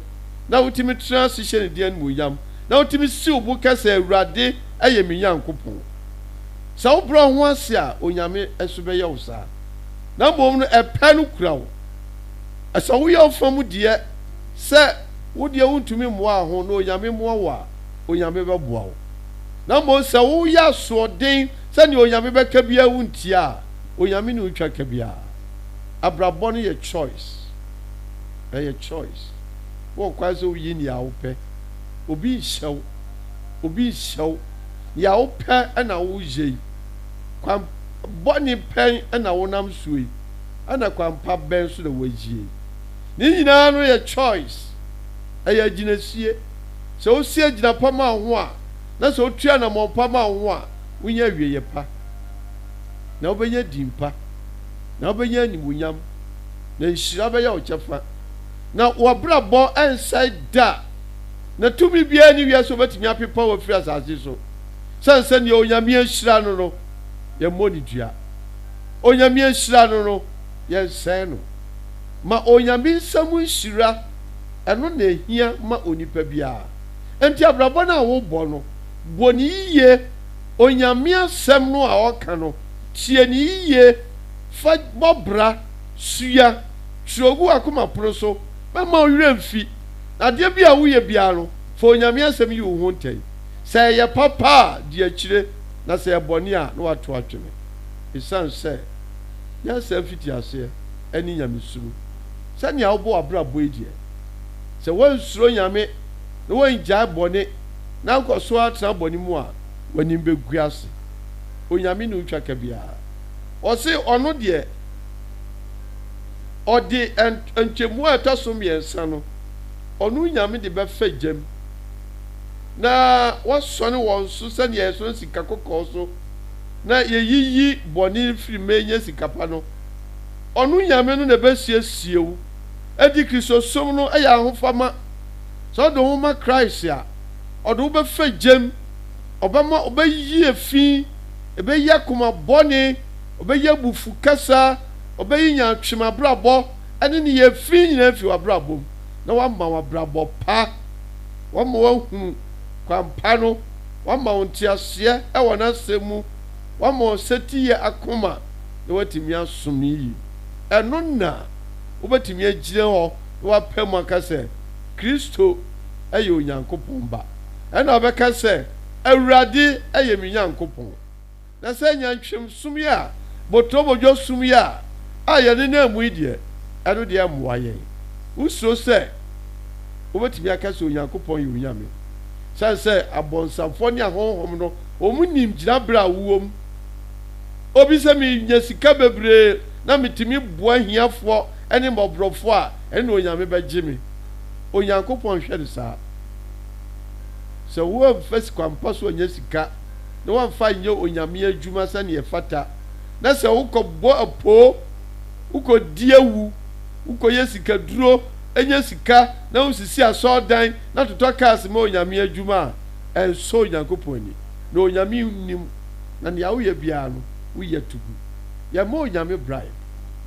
na wotumi tena ase hyɛ ne din animuonyam, na wotumi si wo bo ka sɛ, Awurade yɛ me Nyankopɔn. Sɛ wobrɛ wo ho ase a, Onyame nso bɛyɛ wo saa. Na mmom no, ɛpɛ no kura wo. Sɛ woyɛ wo fa mu deɛ sɛ wo deɛ wontumi mmoa wo ho na Onyame mmoa wo a, Onyame bɛboa wo. Na mmom sɛ woyɛ asoɔden sɛ nea Onyame bɛka biara wontie a, Onyame ne wo twa ka biara. Abrabɔ no yɛ choice. Ɛyɛ choice. Wowɔ kwan sɛ woyi nea wopɛ. Obi nhyɛ wo. Obi nhyɛ wo. Nea wopɛ na woyɛ yi. Kwan bɔne pɛn na wonam soɔ yi. Ɛna kwan pa bɛn so na woayie yi. Ne nyinaa no yɛ choice. Ɛyɛ agyinasie. Sɛ wosi agyina pa ma wo ho a, na sɛ wotu anammɔn pa ma wo ho a, wonya awieeɛ pa, na wobɛnya din pa, na wobɛnya animuonyam, na nhyira bɛyɛ wo kyɛfa, na w'abrabɔ rensɛe da, na tumi biara nni wiase a obɛtumi apepa wo afiri asase so, sane sɛ nea Onyame ahyira no no, yɛmmɔ no dua. Onyame ahyira no no, yɛnsɛe no. Ma Onyame nsa mu nhyira, ɛno na ehia ma onipa biara. Enti abrabɔ no a wobɔ no, bɔ no yiye. Onyame asɛm no a ɔka no, tie no yiye, fa bɔ bra, sua, twerɛ gu w'akoma pono so, mɛmma wo werɛ mfi. Na adeɛ bi a woyɛ biara no, Fa Onyame asɛm yi wo ho ntɛn. Sɛ ɛyɛ papa a, di akyire, na sɛ ɛyɛ bɔne a, na woato atwene. Esiane sɛ nyansa mfitiaseɛ ne nyamesuro. Sɛnea wobɔ w'abrabɔ yi deɛ, sɛ woansuro Nyame na woangyae bɔne na wokɔ so ara tena bɔne mu a, w'anim bɛgu ase. Onyame ne wo twa ka biara. Ɔse ɔno deɛ ɔde ntwemu a ɛtɔ so mmiɛnsa no, ɔno Nyame de bɛfa gyam na wasɔne wɔn so sɛnea yɛsɔne sika kɔkɔɔ so na yɛyiyi bɔne firi ma yɛnya sika pa no. Ɔno Nyame no na ɛbɛsiesie wo. Enti Kristosom no yɛ ahofama. Sɛ wode wo ho ma Christ a, ɔde wo bɛfa gyam, ɔbɛma ɔbɛyi efi, ɛbɛyi akoma bɔne, ɔbɛyi abufu kasa, ɔbɛyi nyaatwem abrabɔ ne nneyɛɛ fi nyinaa afi w'abrabɔ mu na wama wo abrabɔ pa, wama woahunu kwan pa no, wama wo nteaseɛ wɔ n'asɛm mu, wama wo setiyɛ akoma na woatumi asom no yiye. Ɛno na wobɛtumi agyina hɔ na woapae mu aka sɛ, Kristo yɛ Onyankopɔn Ba. Ɛnna wobɛka sɛ, Awurade yɛ me Nyankopɔn. Na sɛ nyantwem som yi a, boturobodwo som yi a, a yɛnenam mu yi deɛ, ɛno deɛ ɛmmoa yɛn. Wosuro sɛ wobɛtumi aka sɛ Onyankopɔn yɛ Onyame? Sane sɛ abɔnsamfoɔ ne ahonhom no, wɔn nim gyinaberɛ a wowɔ mu. Obi sɛ menya sika bebree na metumi boa ahiafoɔ ne mmɔborɔfoɔ a, ɛno na Onyame bɛgye me. Onyankopɔn nhwɛ no saa. Sɛ woamfa kwan pa so annya sika na woamfa anyɛ Onyame adwuma sɛdeɛ ɛfata, na sɛ wokɔbɔ apoo, wokɔdi awu, wokɔyɛ sikaduro nya sika na wosisi asɔredan na totɔ cars ma Onyame adwuma a, ɛnsɔ Onyankopɔn ani. Na Onyame nnim, na nea woyɛ biara no, woyɛ to gu. Yɛmma Onyame bribe.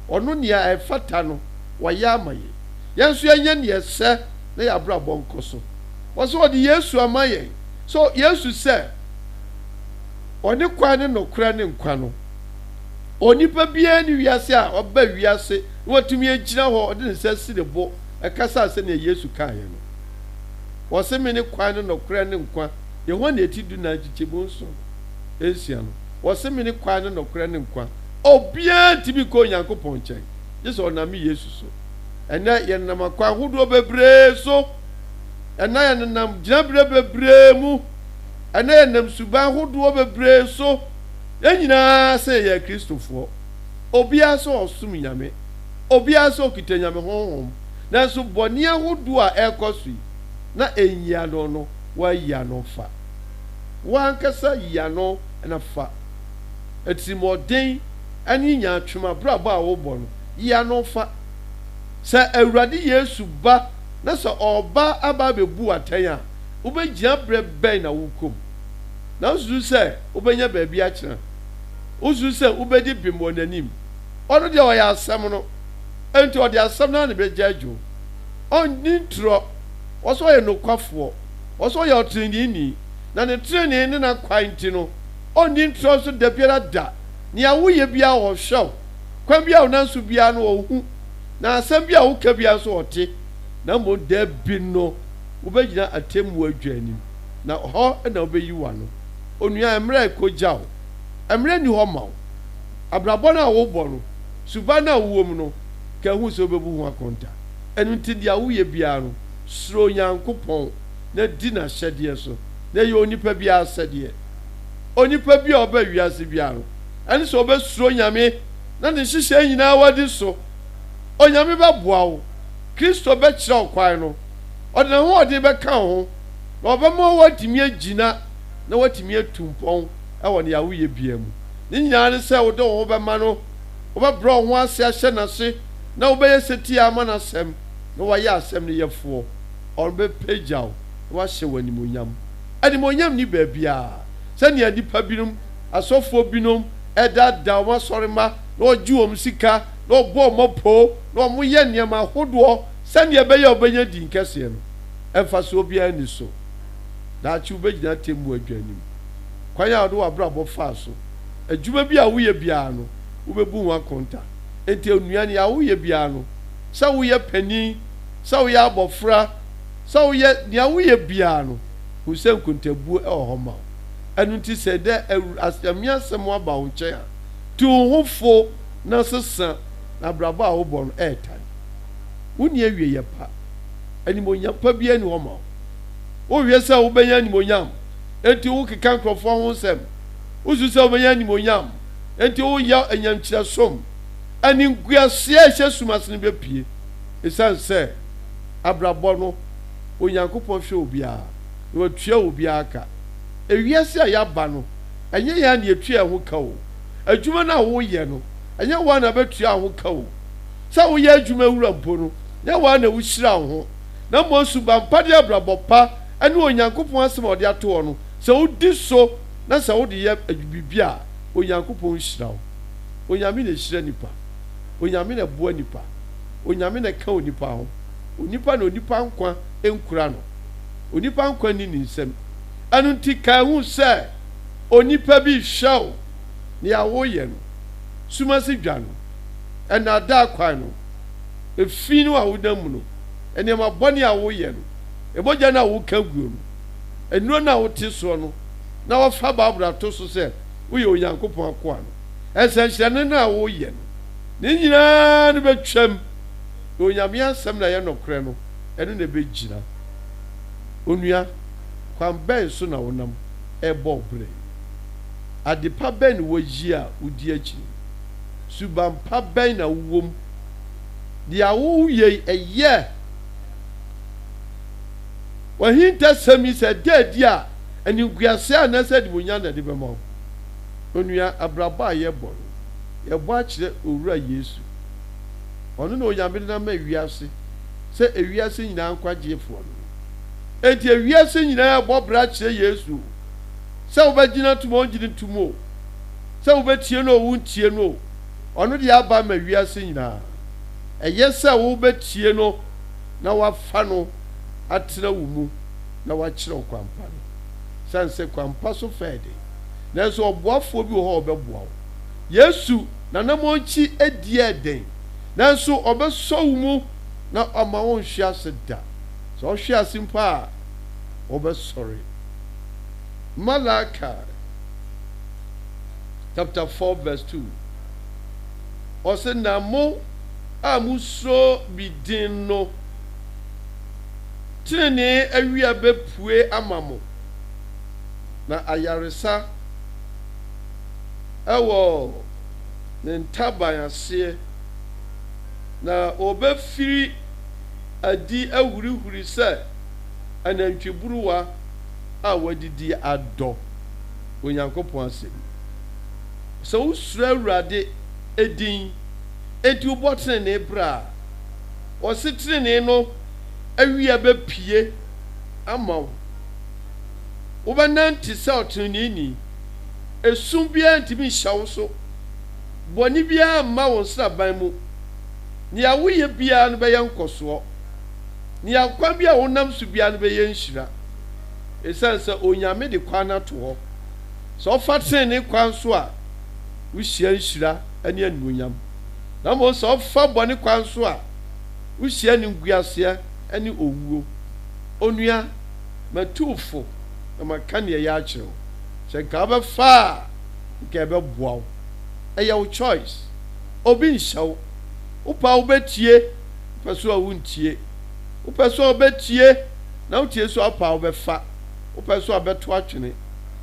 Ɔno nea ɛfata no, wayɛ ama yɛn. Yɛn nso yɛnyɛ nea ɛsɛ na yɛn abrabɔ nkɔ so. Wɔse ɔde Yesu ama yɛn. So Yesu sɛ ɔne kwan ne nokorɛ ne nkwa no? Onipa biara nni wiase a ɔba wiase na watumi agyina hɔ ɔde ne nsa asi ne bo ɛkasa sɛnea Yesu kaeɛ no. Wɔse mene kwan ne nokorɛ ne nkwa. Yohane eti dunan nkyekyɛmu nson nsia no, wɔse mene kwan ne nokorɛ ne nkwa. Obiara ntumi nkɔ Onyankopɔn nkyɛn gye sɛ ɔnam me Yesu so. Ɛnnɛ yɛnenam akwan hodoɔ bebree so. Ɛnnɛ yɛnenam gyinaberɛ bebree mu. Ɛnnɛ yɛnam suban hodoɔ bebree so. Yɛn nyinaa sɛ yɛyɛ Akristofoɔ. Obiara sɛ ɔsom Nyame. Obiara sɛ ɔkita Nyame Honhom. Nanso bɔne ahodoɔ a ɛrekɔ so yi, na ɛnyi ano no, woayi ano fa. Wo ankasa yi ano na fa. Atirimuɔden ne nyaatwom abrabɔ a wobɔ no, yi ano fa. Sɛ Awurade Yesu ba na sɛ ɔreba aba abɛbu wo atɛn a, wobɛgyina berɛ bɛn na worekɔ mu? Na wosusu sɛ wobɛnya baabi akyena? Wosusu sɛ wobɛdi bem wɔ n'anim? Ɔno deɛ ɔyɛ asɛm no, enti ɔde asɛm no ara na ɛbɛgyaagye wo. Ɔnni ntorɔ, ɔsɛ ɔyɛ nokwafoɔ, ɔsɛ ɔyɛ ɔteneneeni, na ne tenenee ne n'akwan nti no, ɔnni ntorɔ nso da biara da. Nea woyɛ biara ɔhwɛ wo, kwan biara a wonam so biara no ɔhu, na asɛm biara a woka biara nso ɔte. Na mmom da bi no, wobɛgyina atemmuo adwa anim, na hɔ na wobɛyi w'ano. Onua, mmerɛ rekɔgya wo. Mmerɛ nni hɔ ma wo. Abrabɔ no a wobɔ no, suban no a wowɔ mu no, ka hu sɛ wobɛbu ho akonta. Ɛno nti deɛ woyɛ biara no, suro Onyankopɔn na di n'ahyɛdeɛ so, na ɛyɛ onipa biara asɛdeɛ. Onipa bi a ɔba wiase biara no, ɛne sɛ ɔbɛsuro Nyame na ne nhyehyɛɛ nyinaa wadi so. Onyame bɛboa wo. Kristo bɛkyerɛ wo kwan no. Ɔde n'ahoɔden bɛka wo ho, na ɔbɛma woatumi agyina na woatumi atu mpɔn wɔ nea woyɛ biara mu. Ne nyinaa ne sɛ wode wo ho bɛma no, wobɛbrɛ wo ho ase ahyɛ n'ase, na wobɛyɛ setie ama n'asɛm, na woayɛ asɛm no yɛfoɔ. Ɔbɛpagya wo na wahyɛ wo animuonyam. Animuonyam nni baabiara. Sɛnea nnipa binom, asɔfoɔ binom, daadaa wɔn asɔremma na wɔgye wɔn sika na wɔbɔ wɔn apoo na wɔyɛ nneɛma ahodoɔ sɛnea ɛbɛyɛ a wɔbɛnya din kɛseɛ no, mfasoɔ biara nni so. Daakye wobɛgyina atemmuo adwa anim. Kwan a wode w'abrabɔ faa so, adwuma bi a woyɛ biara no, wobɛbu ho akonta. Enti onua, nea woyɛ biara no, sɛ woyɛ panin, sɛ woyɛ abɔfra, Sɛ woyɛ nea woyɛ biara no, hu sɛ nkontabuo wɔ hɔ ma wo. Ɛno nti sɛ dɛ Nyame asɛm aba wo nkyɛn a, tu wo ho fo na sesa na abrabɔ a wobɔ no ɛɛtan. Wonni awieyɛ pa. Animuonyam pa biara nni hɔ ma wo. Wohwehwɛ sɛ wobɛnya animuonyam, enti wokeka nkurɔfoɔ ho nsɛm. Wosusu sɛ wobɛnya animuonyam, enti woyɛ anyamkyerɛ som. Animguaseɛ a ɛhyɛ sum ase no bɛpue esiane sɛ abrabɔ no, Onyankopɔn hwɛ obiara, na watua obiara ka. Ewiase a yɛaba no, ɛnyɛ yɛn ara na yɛtua yɛn ho ka o. Adwuma no a woyɛ no, ɛnyɛ wo ara na bɛtua wo ho ka o. Sɛ woyɛ adwuma wura mpo no, nyɛ wo ara na wuhyira wo ho, na mmom suban pa ne abrabɔ pa ne Onyankopɔn Asɛm a ɔde ato hɔ no, sɛ wudi so na sɛ wode yɛ biribi a, Onyankopɔn hyira wo. Onyame na ehyira nnipa. Onyame na ɛboa nnipa. Onyame na ɛka onipa ho. Onipa na onipa nkwa nkura no. Onipa nkwa nni ne nsam. Ɛno nti kae hu sɛ onipa bi rehwɛ wo, nea woreyɛ no, sum ase dwa no. Nnaadaa kwan no, efi no a wonam mu no, nneɛma bɔne a woyɛ no, mogya no a woka guo no, nnuro no a wote soɔ no, na wɔfa Bible ato so sɛ woyɛ Onyankopɔn akoa no, nsɛnkyerɛnne no a woyɛ no, ne nyinaa no bɛtwam, na Onyame asɛm na ɛyɛ nɔkorɛ no, ɛno na ɛbɛgyina. Onua, kwan bɛn so na wonam rebɔ wo bra yi? Adepa bɛn na woayi a wodi akyiri? Suban pa bɛn na wowɔ mu? Nea woreyɛ yi, ɛyɛ? W'ahintasɛm yi, sɛ ɛda adi a, animguase anaasɛ animuonyam na ɛde bɛma wo? Onua, abrabɔ a yɛbɔ no, yɛbɔ akyerɛ Owura Yesu. Ɔno na Onyame de no ama wiase sɛ ewiase nyinaa nkwagyefoɔ no. Enti ewiase nyinaa rebɔ bra kyerɛ Yesu o, sɛ wobɛgye no atom o, wongye no ntom o. Sɛ wobɛtie no o, wontie no o, ɔno deɛ aba ama wiase nyinaa. Ɛyɛ sɛ wobɛtie no na woafa no atena wo mu na wakyerɛ wo kwan pa no. Sane sɛ kwan pa so fa yɛ den, nanso ɔboafoɔ bi wɔ hɔ a ɔbɛboa wo. Yesu n'anammɔnkyi di yɛ den, nanso ɔbɛsɔ wo mu na ɔmma wonhwe ase da. Sɛ wohwe ase mpo a, wobɛsɔre. Malachi. chapter 4 verse 2. Ɔse na mo a musuro me din no, tenenee awia bɛpue ama mo, na ayaresa wɔ ne ntaban aseɛ, na wɔbɛfiri adi ahurihuri sɛ anantwiburuwa a wɔadidi adɔ. Onyankopɔn asɛm mu. Sɛ wosuro Awurade din, enti wobɔ trenee bra a, ɔse trenee no awia bɛpue ama wo. Wobɛnante sɛ ɔtreneeni. Esum biara ntumi nhyɛ wo so. Bɔne biara mma wo nsraban mu. Nea woyɛ biara no bɛyɛ nkɔsoɔ. Nea kwan bi a wonam so biara no bɛyɛ nhyira. Esiane sɛ Onyame de kwan no ato hɔ sɛ ɔfa trenee kwan so a, wohyia nhyira ne animuonyam, na mmom sɛ ɔfa bɔne kwan so a, wohyia animguaseɛ ne owuo. Onua, matu wo fo na maka nea ɛyɛ akyerɛ wo. Sɛ nka wobɛfa a, nka ɛbɛboa wo. Ɛyɛ wo choice. Obi nhyɛ wo. Wopɛ a wobɛtie, wopɛ so a wontie. Wopɛ so a wobɛtie. Na wotie nso a, wopɛ a wobɛfa, wopɛ nso a bɛto atwene.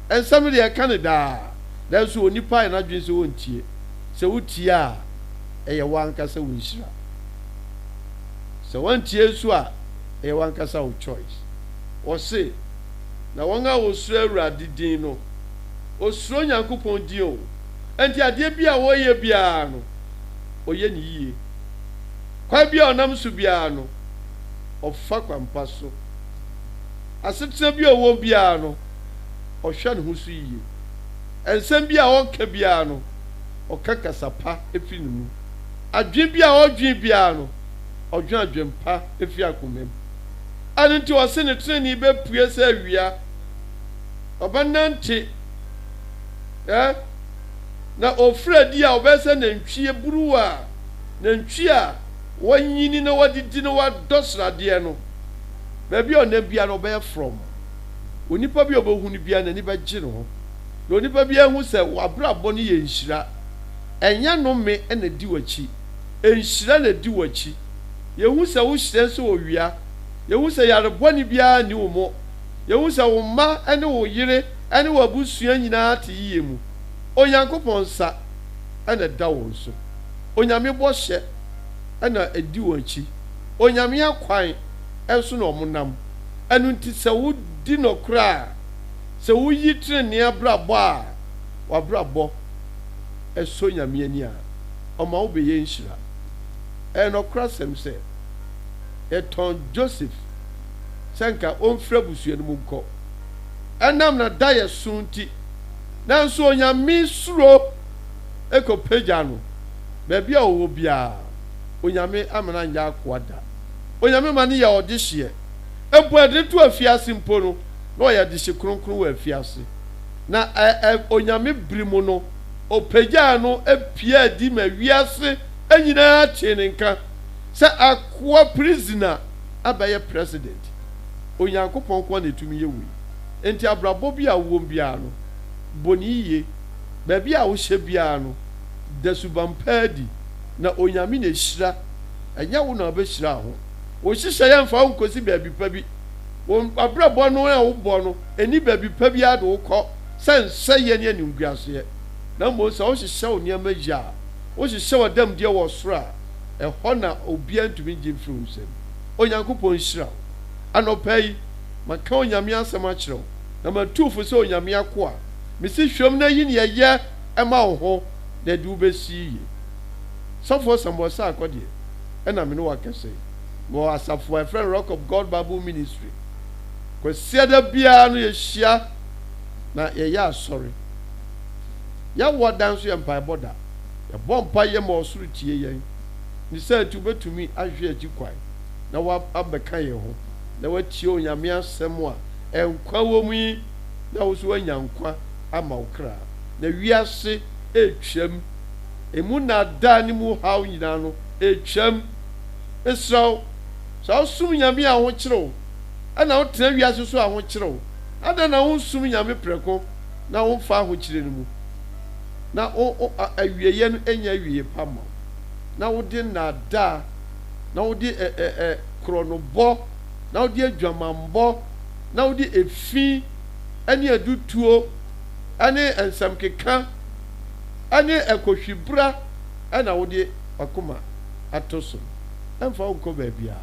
Nsɛm no deɛ yɛka no daa, nanso onipa ayɛ n'adwene sɛ ɔntie. Sɛ wotie a, ɛyɛ wo ankasa wo nhyira. Sɛ woantie nso a, ɛyɛ w'ankasa wo choice. Wɔse, na wɔn a wɔsuro Awurade din no, wɔsuro Nyankopɔn din o, enti adeɛ bi a wɔyɛ biara no, wɔyɛ no yie. Kwan bi a ɔnam so biara no, ɔfa kwampa so. Asetena bi a ɔwom biara no, ɔhwɛ ne ho so yiye. Nsɛm bi a ɔka biara no, ɔka kasa pa fi ne mu. Adwene bi a ɔdwen biara no, ɔdwen adwempa fi akomam. Ɛno nti ɔse ne trenee bepue sɛ awia, ɔbɛnante ɛ, na ofiri adi a ɔbɛyɛ sɛ nantwie buruwa a nantwi a wɔanyini na wɔadidi na wɔadɔ sradeɛ no. Baabi a ɔnam biara no, ɔbɛyɛ frɔmm. Onipa bi a ɔbɛhu no biara, n'ani bɛgye ne ho. Na onipa biara hu sɛ w'abrabɔ no yɛ nhyira. Ɛnyɛ nnome na ɛdi w'akyi. Nhyira na ɛdi w'akyi. Yɛhu sɛ wohyerɛn sɛ owia. Yɛhu sɛ yare bɔne biara nni wo mu. Yɛhu sɛ wo mma ne wo yere ne w'abusua nyinaa te yiye mu. Onyankopɔn nsa na ɛda wɔn so. Onyame bɔhyɛ na ɛdi wɔn akyi. Onyame akwan nso na wɔnam. Ɛno nti sɛ wodi nɔkorɛ a, sɛ woyi trenee abrabɔ a, w'abrabɔ sɔ Nyame ani a, ɔma wo bɛyɛ nhyira. Ɛyɛ nɔkorasɛm sɛ, yɛtɔn Joseph sɛ nka ɔmfiri abusua no mu nkɔ, ɛnam n'adaeɛso nti, nanso Onyame suro kɔpagya no, baabi a ɔwɔ biara, Onyame amma no anyɛ akoa da. Onyame ma no yɛ ɔdehyeɛ. Mpo yɛde no to afiase mpo no, na ɔyɛ dehye kronkron wɔ afiase. Na ɛ ɛ Onyame bere mu no, ɔpagyaa no piee adi ma wiase nyinaa tee ne nka sɛ akoa prisoner abɛyɛ president. Onyankopɔn nko ara na ɛtumi yɛ wei. Enti abrabɔ bi a wowɔ mu biara no, bɔ no yiye. Baabi a wohyɛ biara no, da suban pa adi, na Onyame na ɛhyira, ɛnyɛ wo na wobɛhyira wo ho. Wo nhyehyɛeɛ mfa wo nkɔsi baabi pa bi. Wo abrabɔ no a wobɔ no, ɛnni baabi pa biara de wo kɔ sɛ nsɛeɛ ne animguaseɛ. Na mmom sɛ wohyehyɛ wo nneɛma yie a, wohyehyɛ w'adanmudeɛ wɔ ɔsoro a, ɛhɔ na obiara ntumi ngye mfiri wo nsam. Onyankopɔn nhyira wo. Anɔpa yi, maka Onyame asɛm akyerɛ wo, na matu wo fo sɛ Onyame akoa. Mese hwɛm na yi nea ɛyɛ ma wo ho, na ɛde wo bɛsi yie. Sɔfoɔ Samuel Sarkor deɛ, ɛna me ne wo akasa yi. Mewɔ asafo a yɛfrɛ no Rock of God Bible Ministry. Kwasiada biara no yɛhyia na yɛyɛ asɔre. Yɛwɔ da nso yɛ mpaebɔ da. Yɛbɔ mpaeɛ ma ɔsoro tie yɛn. Ne saa nti wobɛtumi ahwehwɛ akyi kwan na woabɛka yɛn ho na woatie Onyame asɛm a nkwa wɔ mu yi na wo nso woanya nkwa ama wo kra. Na wiase retwam, emu nnaadaa ne mu haw nyinaa no retwam. Mesrɛ wo, sɛ wosom Nyame a ahokyere wo, ɛna wotena wiase so a ahokyere wo, adɛn na wonsom Nyame prɛko na womfa ahokyere no mu, na wo wo awieɛ no nyɛ awieɛ pa mma wo, na wode nnaadaa, na wode ɛ ɛ ɛ korɔnobɔ, na wode adwamammɔ, na wode efi ne adutuo ne nsɛmkeka ne ɛkɔhwibra na wode w'akoma ato so no, ɛmfa wo nkɔ baabiara.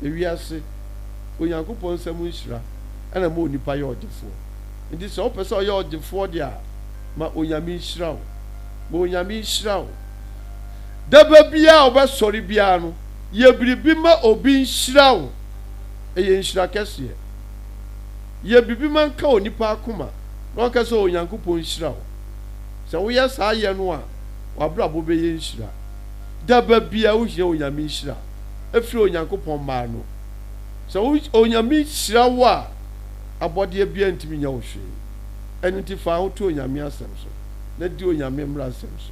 Ewiase, Onyankopɔn nsam nhyira na ɛma onipa yɛ ɔgyefoɔ. Nti sɛ wopɛ sɛ ɔyɛ ɔgyefoɔ deɛ a, ma Onyame nhyira wo. Ma Onyame nhyira wo. Daba biara a wobɛsɔre biara no, yɛ biribi ma obi nhyira wo. Ɛyɛ nhyira kɛseɛ. Yɛ biribi ma nka onipa akoma na ɔnka sɛ Onyankopɔn nhyira wo. Sɛ woyɛ saa yɛ no a, w'abrabɔ bɛyɛ nhyira. Daba biara wohia Onyame nhyira ɛfiri Onyankopɔn mma ano. Sɛ Onyame hyira wo a, abɔdeɛ biara ntumi nyɛ wo hwee. Ɛno nti fa wo ho to Onyame asɛm so na di Onyame mmaransɛm so.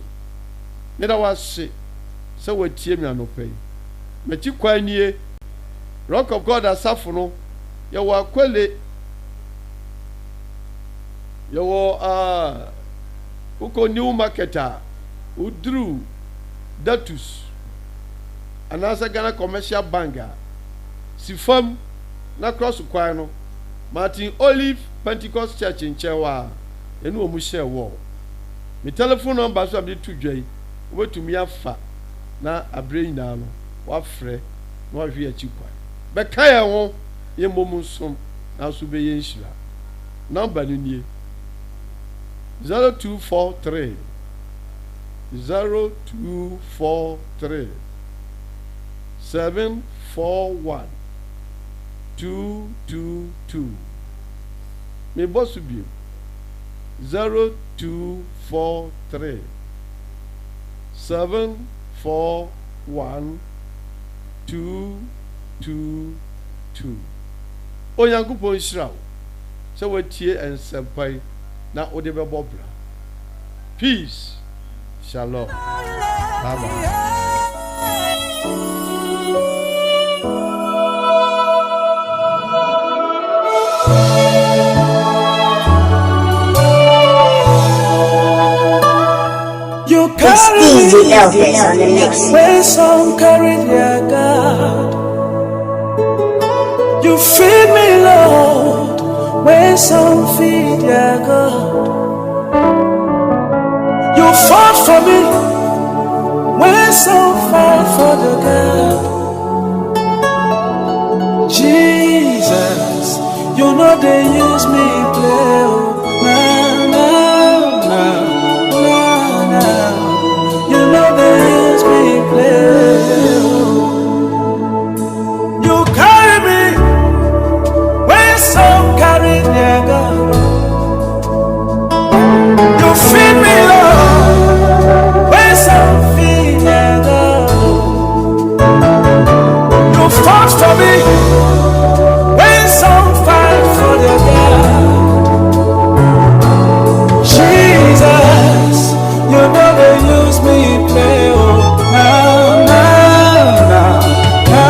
Meda wo ase sɛ woatie me anɔpa yi. M'akyi kwan nie, Rock of God Asafo no, yɛwɔ Akwele, yɛwɔ ah, wokɔ New Market a, woduru Datus anaasɛ Ghana Commercial Bank a, si fam na cross kwan no, Martin Olive Pentecost Church nkyɛn hɔ ara, yɛne wɔn hyɛɛ wall. Me telephone number nso a mede to dwa yi, wobɛtumi afa na aberɛ nyinaa no woafrɛ na woahwɛ yɛn akyi kwan. Bɛka yɛn ho, yɛmmom nsom, nanso wobɛyɛ nhyira. Number no nie, 0243 0243 741 222. Mebɔ so bio, 0243 741 222. Onyankopɔn nhyira wo sɛ woatie nsɛmpa yi na wode bɛbɔ bra. Peace. Shalom. Bye bye. You It's carry DJ me Elvis on the mix. when some carry their God. You feed me, Lord, when some feed their God. You fought for me when some fight for the God. Jesus, you know they use me play. oh. Na na na na na. You know they use me play. oh. You carry me when some carry their God. You feed me, Lord, when some feed their God. You fought for me when some fight for their God. Jesus, you know they use me play. Oh, na na na na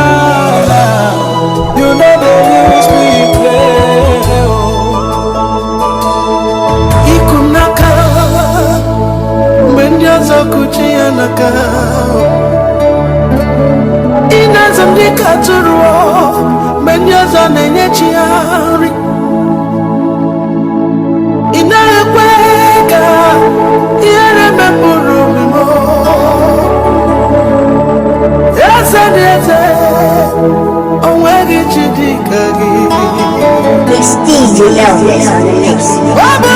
na. You know they use me play. Oh. Iku m n'aka mgbe ndị ọzọ kuchi ya n'aka ị na-azụ m dịka atụrụ mgbe ndị ọzọ na-enye chi ya nri ị naghị ekwe ka ihere mepụrụ obi m eze dị eze o nweghị chi dị ka gị It's DJ Elvis on the mix. Ọ bụ